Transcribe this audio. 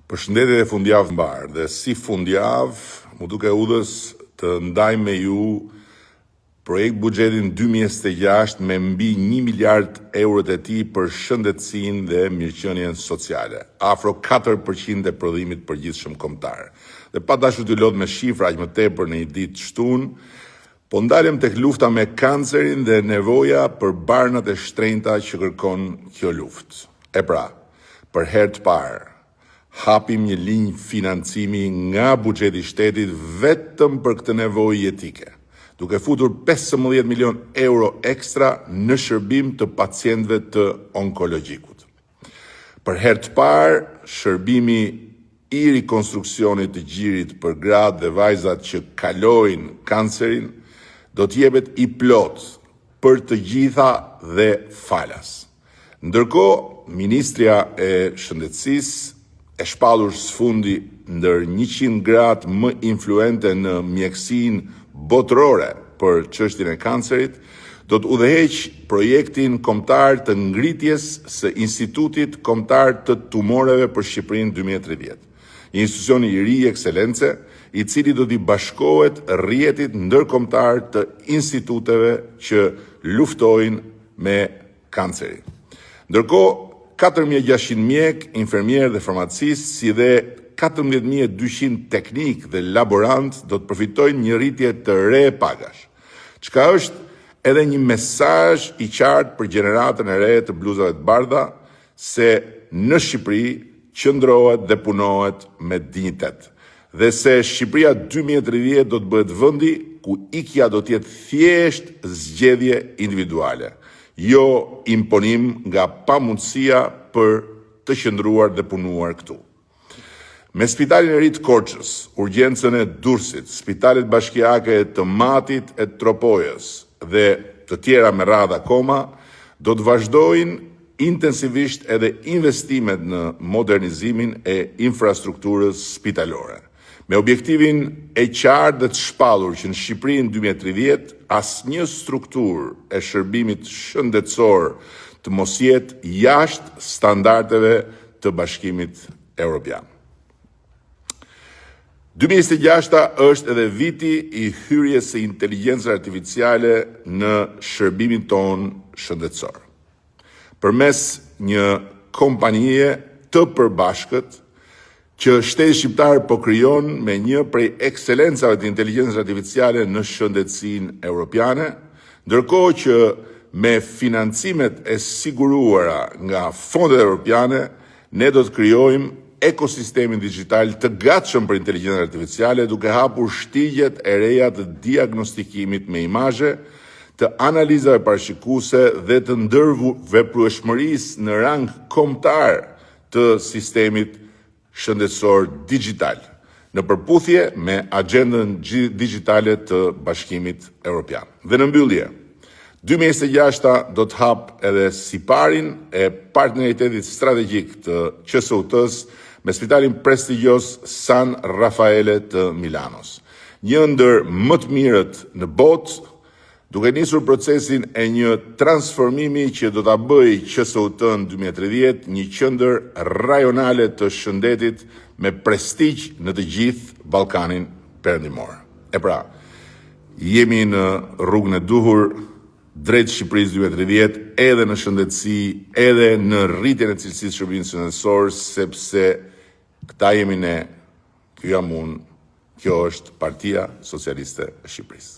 Përshëndetje dhe fundjavë të mbarë. Dhe si fundjavë, m'u duk e udhës të ndaj me ju projekt buxhetin 2026 me mbi 1 miliard eurot e tij për shëndetësinë dhe mirëqenien sociale, afro 4% e prodhimit të përgjithshëm kombëtar. Dhe pa dashur t'ju lodh me shifra aq më tepër në një ditë të shtunë, po ndalem tek lufta me kancerin dhe nevoja për barnat e shtrenjta që kërkon kjo luftë. E pra, për herë të parë, hapim një linjë financimi nga buxheti i shtetit vetëm për këtë nevojë jetike, duke futur 15 milion euro ekstra në shërbim të pacientëve të onkologjikut. Për herë të parë, shërbimi i rikonstruksionit të gjirit për gratë dhe vajzat që kalojnë kancerin do të jepet i plotë për të gjitha dhe falas. Ndërkohë, ministrja e Shëndetësisë, e shpallur së fundi ndër 100 gratë më influente në mjekësinë botërore për çështjen e kancerit, do të udhëheqë projektin kombëtar të ngritjes së Institutit Kombëtar të Tumoreve për Shqipërinë 2030. Një institucion i ri ekselence, i cili do t'i bashkohet rrjetit ndërkombëtar të instituteve që luftojnë me kancerin. Ndërkohë, 4600 mjekë, infermierë dhe farmacistë, si dhe 14200 teknikë dhe laborantë do të përfitojnë një rritje të re pagash, çka është edhe një mesazh i qartë për gjeneratën e re të bluzave të bardha se në Shqipëri qëndrohet dhe punohet me dinjitet dhe se Shqipëria 2030 do të bëhet vendi ku ikja do të jetë thjesht zgjedhje individuale, jo imponim nga pamundësia për të qëndruar dhe punuar këtu. Me spitalin e ri të Korçës, urgjencën e Durrësit, spitalet bashkiake të Matit e të Tropojës dhe të tjera me radhë akoma, do të vazhdojnë intensivisht edhe investimet në modernizimin e infrastrukturës spitalore. Me objektivin e qartë dhe të shpallur që në Shqipërinë 2030 asnjë strukturë e shërbimit shëndetësor të mos jetë jashtë standardeve të Bashkimit Evropian. 2026 është edhe viti i hyrjes së inteligjencës artificiale në shërbimin tonë shëndetësor. Përmes një kompanie të përbashkët që shteti shqiptar po krijon me një prej ekselencave të inteligjencës artificiale në shëndetësinë europiane, ndërkohë që me financimet e siguruara nga fondet europiane, ne do të krijojmë ekosistemin digjital të gatshëm për inteligjencën artificiale, duke hapur shtigjet e reja të diagnostikimit me imazhe, të analizave parashikuese dhe të ndërveprueshmërisë në rang kombëtar të sistemit shëndetësor digjital, në përputhje me agjendën digjitale të Bashkimit Evropian. Dhe në mbyllje, 2026 do të hap edhe siparin e partneritetit strategjik të QSUT-s me spitalin prestigjioz San Raffaele të Milanos, një ndër më të mirët në botë, duke nisur procesin e një transformimi që do ta bëjë QSUT-n 2030 një qendër rajonale të shëndetit me prestigj në të gjithë Ballkanin Perëndimor. E pra, jemi në rrugën e duhur drejt Shqipërisë 2030 edhe në shëndetësi, edhe në rritjen e cilësisë së shërbimit shëndetësor, sepse këta jemi ne, ky jam unë, kjo është Partia Socialiste e Shqipërisë.